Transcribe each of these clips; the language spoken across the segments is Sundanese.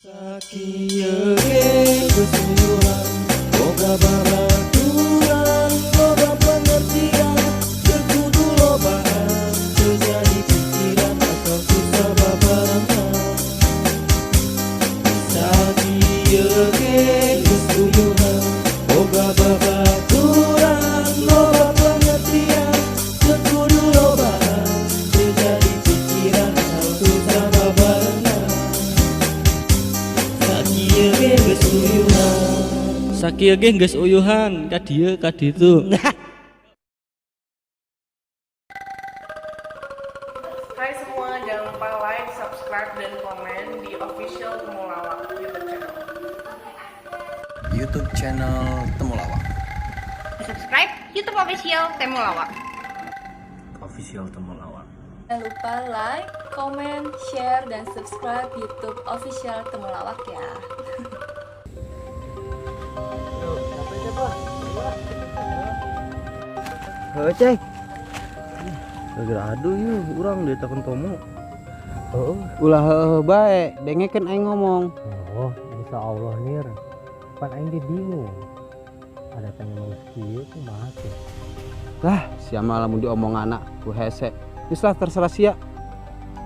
Sakieu ge geus uyuhan, boga babaturan loba pengertian, teu kudu lobaan, teu jadi pikiran asal susah babarengan. Sakieu ge geus uyuhan, boga babaturan loba pengertian, teu kudu lobaan, teu jadi pikiran asal susah babarengan. Sakieu ge geus uyuhan. Sakieu ge geus uyuhan ka dieu ka ditu. Hai semua, jangan lupa like, subscribe, dan komen di official Temulawak YouTube channel. YouTube channel Temulawak. Subscribe YouTube official Temulawak. Official Temulawak. Jangan lupa like, comment, share, dan subscribe YouTube official Temulawak ya. Heuh, Ceng. Gara aduh yeuh urang dietakeun Tomo. Heuh, ulah heueuh bae, dengekeun aing ngomong. Oh, insya Allah Nir. Pan aing ge bingung. Ada tanya geus kieu kumaha tuh? Lah, sia mah lamun diomonganna ku hese. Geus lah terserah sia.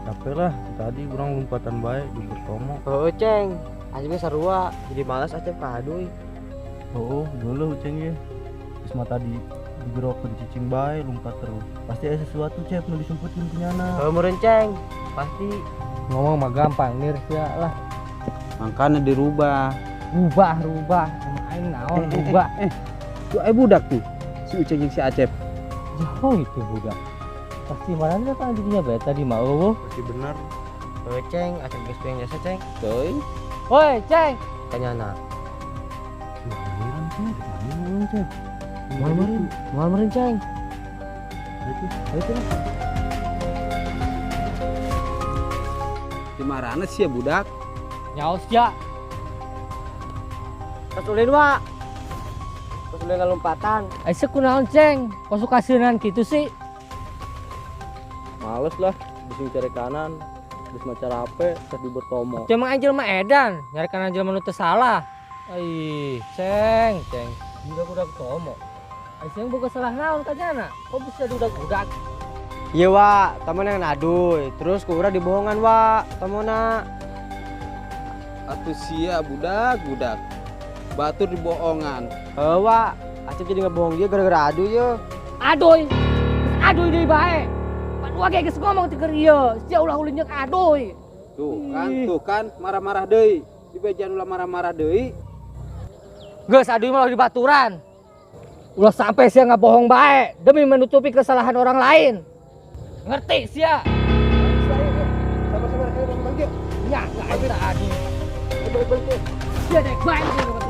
Capek lah tadi urang lompatan bae di Tomo. Heuh, Ceng. Acep ge sarua, jadi malas Acep ka Aduy. Oh, geuleuh Uceng ye. Geus mah tadi digerokeun cicing bae lompat terus. Pasti aya sesuatu Cep nu disumputkeun ku nyana. Heuh meureun, Ceng. Pasti. Ngomong mah gampang Nir sia lah. Mangkana dirubah. Rubah, rubah. Emang aing naon rubah. Tuh aya budak tuh. Si Uceng jeung si Acep. Jauh itu budak. Pasti mana datang dirinya bae tadi mah eueuh. Pasti benar. Heuh, Ceng. Acep geus pengen jasa, Ceng. Teuing. Woi, Ceng. Ka nyana. Beneran Cep, beneran Cep. Moal meureun, moal meureun, Ceng. Itu. Ayo tuh. Di marana sia budak? Nyaos sia. Tos ulin, Wak. Tos ulin ngalompatan. Ai kunaon, Ceng? Kok suka seunan kitu sih? Males lah, bising cari kanan, geus mah carape, tas di bertomo. Cuma aing jelema edan, nyari kanan jelema nu teu salah. Ih, Ceng, Ceng. Budak-budak Tomo. Ai sieun boga salah naon ka jana? Kok bisa budak-budak? Iya, Wak. Tomo yang aduy. Terus ku urang dibohongan, Wak. Tomona. Atuh sia budak, budak. Batur dibohongan. Heuh, Wak. Acep jadi ngebohong dia gara-gara aduy ye. Aduy. Geus aduy deui bae. Pan urang ge geus ngomong teu keur ieu. Sia ulah ulin jeung aduy. Tuh kan marah-marah deui. Dibejaan ulah marah-marah deui. Geus aduy mah ulah dibaturan. Ulah sampai sia ngabohong bae demi menutupi kesalahan orang lain. Ngerti sia? Sabar-sabar, ayo balik yuk. Ya, enggak aing tak aduy. Ayo balik yuk. Sia dek bae sia ka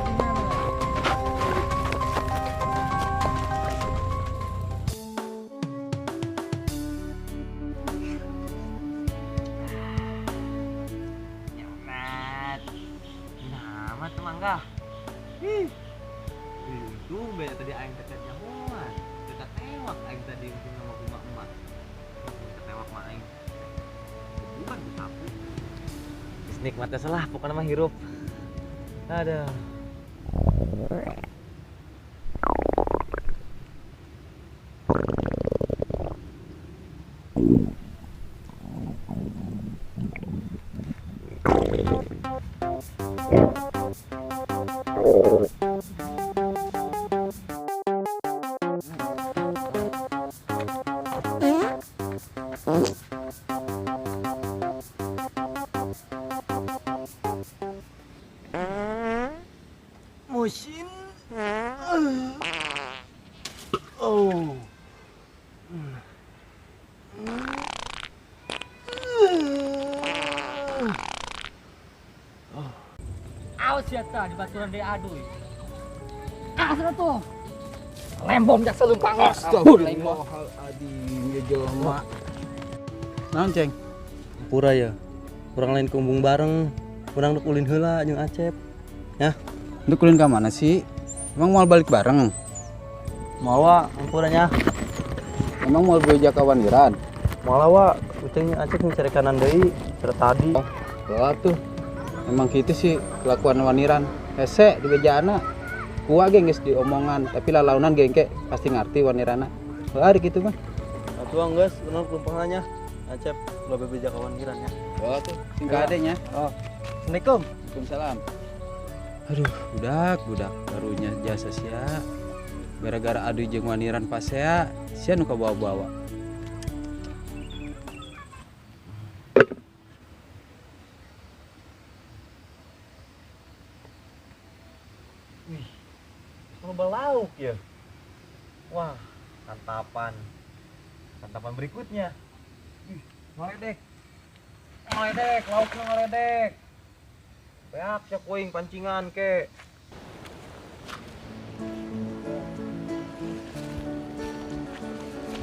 Nyamet. Nama tuh mangga. Ih. Untung beda tadi aing teh nyahoan. Teu tewak aing tadi mungkin sama kumaha emak. Ketewak mah aing. Bukan ku sapu. Geus nikmatnya salah pokoknya mah hirup. Aduh. Musin. Oh. Awas ya ta dibaturan deui aduy. Ah, sana tuh. Lembom jaksa lumpang. Astagfirullahaladzim, ya jelema. Naon, Ceng? Pura ya. Urang lain kumbung bareng. Urang dek ulin heula jeung Acep. Ya. Dek ulin ka mana sih? Emang mau balik bareng? Moal, Wak, ampuranya. Emang mau beja kawan Iran? Moal, Wak. Uceng Acep mencari kanan deui, cara tadi. Oh, lelah tuh. Emang kitu sih kelakuan waniran. Hese di bejana. Kuat ge geus diomongan, tapi lalaunan ge engke pasti ngarti wanirana. Heuh ari kitu mah. Atuh geus bener lumpangannya. Acep lo bebeja ka waniran ya. Oh tuh, sing kade nya. Oh. Assalamualaikum. Waalaikumsalam. Aduh, budak, budak barunya jasa sia. Gara-gara adu jeung waniran pasea, sia nu kabawa-bawa. Wih, loba lauk ya. Wah, santapan. Santapan berikutnya. Wih, ngaledek. Ngaledek, lauknya ngaledek. Beak sia kuing pancingan ke.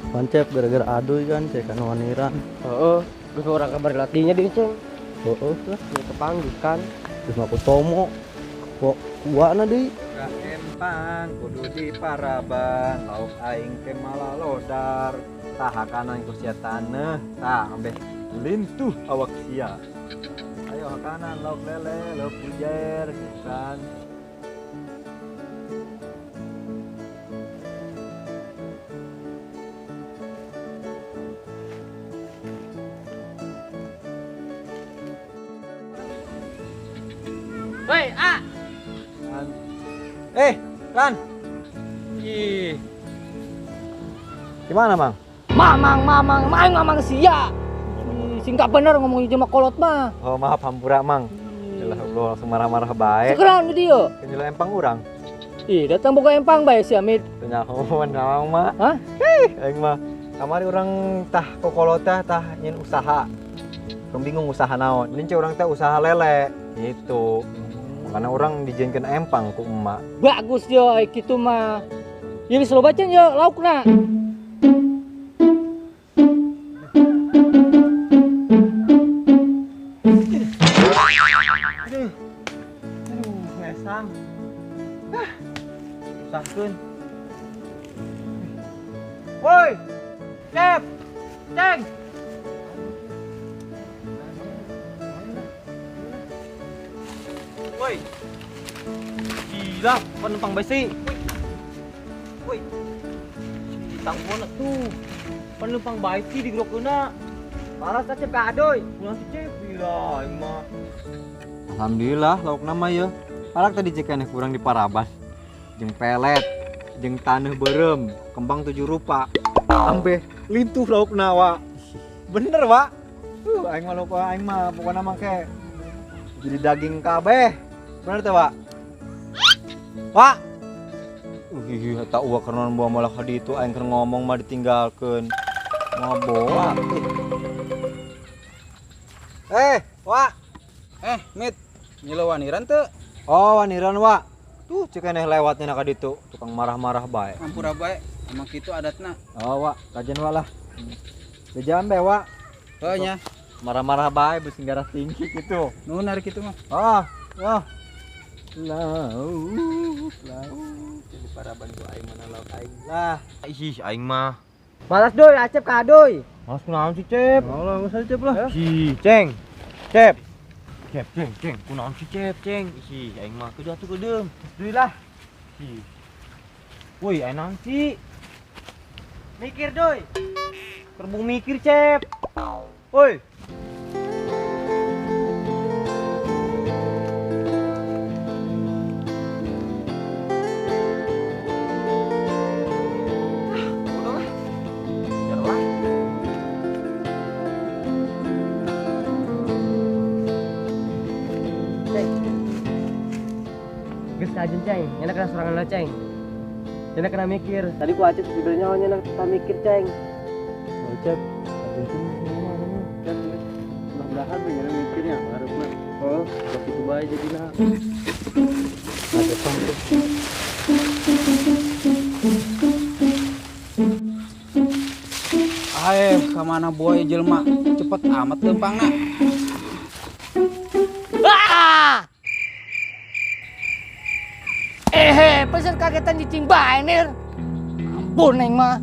Pancep gara-gara adu kan cek kan waniran. Heeh, geus urang kabar latihnya di ceng. Heeh lah, Geus kepanggih kan. Terus mah tomo. Kok kuana deui. Ka empang kudu diparaban, lauk aing ke malalodar. Tah hakanan ku sia taneuh, tah ambeh lintuh awak sia. Ayo hakanan lauk lele, lauk pujer gitu kan. Woi, A. Lan. Ih. Gimana, Mang? Mamang, mamang, main mamang sia. Ih, singkat bener ngomong jeung kolot mah. Oh, maaf hampura, Mang. Yalah, Allah langsung marah-marah bae. Sekarang di dieu. Kenyela empang urang. Ih, datang boga empang bae sia, Mit. Teu nyahoan Mamang mah. Hah? Ih, aing mah kamari urang tah kokolot tah nyin usaha. Urang bingung usaha naon. Mending cek urang teh usaha lele gitu. Karena orang dijieunkeun empang ku emak. Bagus yo, kitu mah. Ieu geus loba can yo laukna. Aduh. Aduh, ngesang. Ah. Susahkeun. Woi. Cep. Ceng. Woi. Gila, penumpang besi. Woi. Ditangguhan atuh. Penumpang besi digerokeunna. Parah Cep ka adoy. Pulang si Cep gila aing mah. Alhamdulillah lauk nama ya. Parak tadi cek keneh kurang di Paraban. Jeung pelet, jeung taneuh beureum, kembang 7 rupa. Ambeh lintuh lauk nawa. Bener, Wak. Aing mah lupa aing mah pokona mah ke jadi daging kabeh. Bener teh, Wak? Wak. Ih, eta uwa keur naon bawa malah ka ditu aing keur ngomong mah ditinggalkeun. Maboa. Wak. Mit, nyelo waniran teu? Oh, waniran, Wak. Tuh cek keneh lewatnya ka ditu, tukang marah-marah bae. Hampura bae, emang kitu adatna. Oh, Wak, kajian Wak lah. Bejaan bae, Wak. Heuh nya. Marah-marah bae beusi darah tinggi gitu. Nuhun ari kitu mah. Oh, oh. Lauk, lauk. Jadi paraban ku aing mana lauk aing lah. Ih, aing mah. Malas doy, Acep ka adoy. Malas kunaon sih, Cep? Allah, geus Cep lah. Ih, Ceng. Cep. Cep, Ceng, Ceng. Kunaon sih, Cep, Ceng? Ih, aing mah kudu atuh keudeung. Deui lah. Ih. Woi, aing naon sih? Mikir doy. Kerbung mikir, Cep. Woi. Geus kajen ceng, nyana kena sorangan ceng. Nyana kena mikir. Tadi ku Acep sebenarnya nyana kita mikir ceng. Oh, Cep, kajen sih semua mana Cep, mudah-mudahan we nyana mikirnya hareup. Oh, sok kitu bae jadina. Ada tuh. Aeh, ka mana boy jelema? Cepet amat leumpangna. Ah! Pesen kagetan cicing bae nir. Ampun neng mah.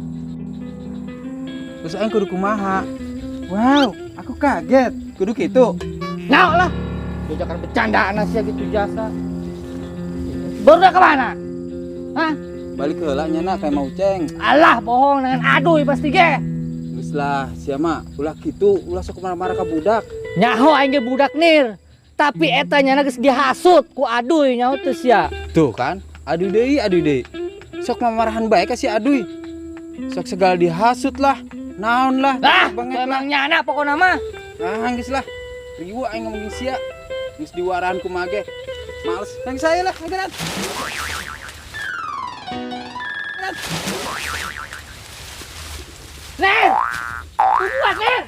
Terus aing kudu kumaha? Wow, aku kaget. Kudu kitu. Nyawa lah. Diajakan bercandaan sia gitu jasa. Baru udah kemana? Hah? Balik heula nya na kayak mau ceng. Alah bohong dengan aduh pasti ge. Geus lah sia mah ulah kitu, ulah sok marah-marah ka budak. Nyaho aing ge budak nir. Tapi eta nyana geus dihasut ku aduy nyaho teu sia. Tuh kan, aduh deui, aduh deui. Sok mamarahan bae ka si aduy. Sok segala dihasut lah. Naon lah, Lah, banget lah. emang nyana pokona mah. Ah, geus lah. Riweuh aing ngomong jeung sia. Geus diwarahan ku mage. Males. Yang saya lah, anggeran. Ner! Tungguan, Ner!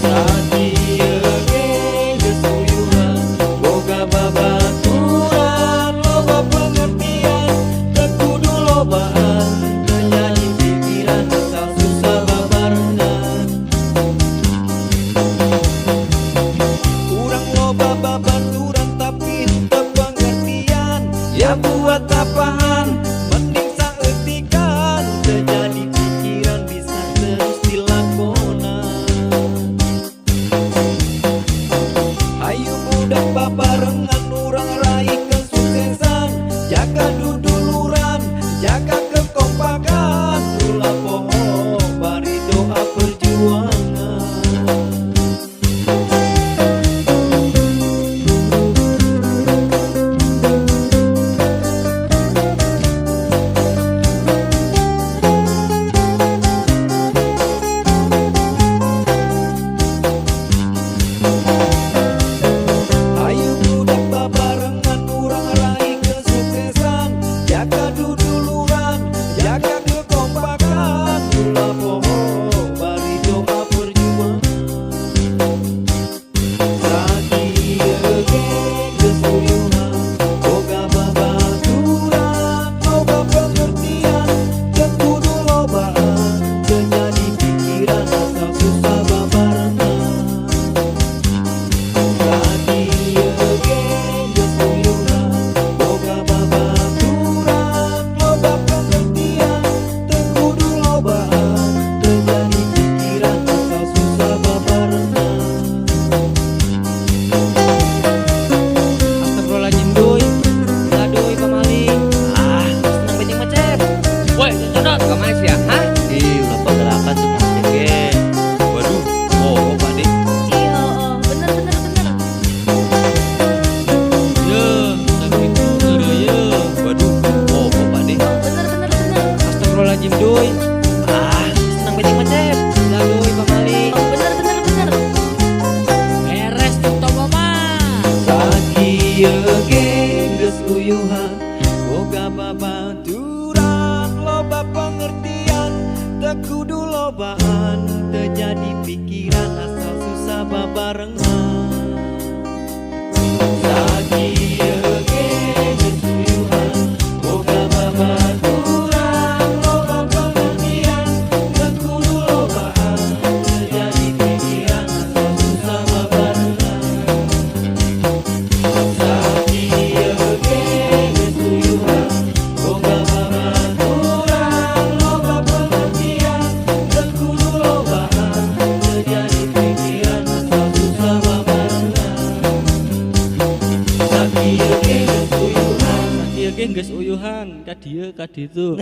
Sakieu ge geus uyuhan, boga babaturan loba pengertian, teu kudu lobaan, teu jadi pikiran asal susah babarengan. Urang loba babaturan tapi teu pengertian, ya buat apaan, mending saeutikan, teu jadi pikiran bisa terus dilakonan. Ayo budak babarengan urang raih kesuksesan, jaga duduluran, jaga kekompakan, ulah poho bari doa perjuangan. Ayo budak babarengan urang raih kesuksesan, jaga duduluran, jaga kekompakan, ulah poho bari doa perjuangan. Sakieu ge geus uyuhan, boga babaturan, loba pengertian, teu kudu lobaan, teu jadi pikiran asal susah babarengan. Sakieu ge geus uyuhan, boga babaturan, loba pengertian, teu kudu lobaan, teu jadi pikiran asal susah babarengan. Astagfirullahaladzim duy. Aduh pamali. Ah, senang beceng macet. Woi, cocok kemana sih ya? Hah? Ih, ulah pergerakan tuh macet ge. Waduh, oh Pak De. Iya, oh, bener bener bener. Ye, sakitu ye. Waduh, oh Pak De. Oh, bener bener bener. Astagfirullahaladzim duy. Ah, senang beceng macet. Aduh pamali. Oh, bener bener bener. Beres tuh tomo mah. Sakieu ge geus uyuhan, boga babaturan, loba pengertian, teu kudu lobaan, teu jadi pikiran asal susah babarengan. Sakieu ge geus uyuhan, boga babaturan, loba pengertian, teu kudu lobaan, teu jadi pikiran asal susah babarengan. Sakieu ge geus uyuhan, boga babaturan, loba pengertian, teu kudu lobaan, teu jadi pikiran asal susah babarengan. Sakieu ge geus uyuhan, Sakieu ge geus uyuhan, ka dieu ka ditu.